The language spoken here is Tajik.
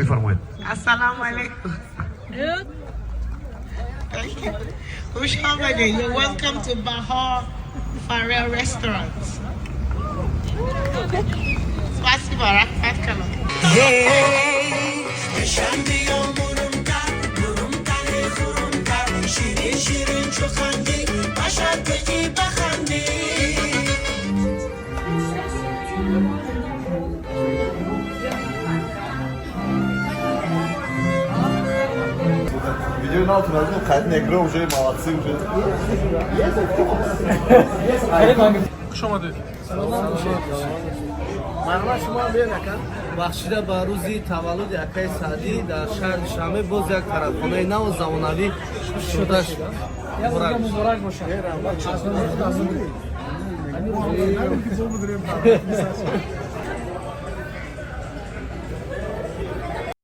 Бифармоед. Ассалому алайкум. Thank you. Хуш омадед. You're welcome to Bahar Farel Restaurant. Спасибо, раҳмат калон. Видео на назад, хайт негро уже молодцы уже. Хуш омадед. Марҳамат, шумо ҳам биён, ака. Бахшида ба рӯзи таваллуди акаи Саъдӣ дар шаҳри Душанбе боз як тарабхонаи наву замонавӣ шуда Муборак, муборак бошад.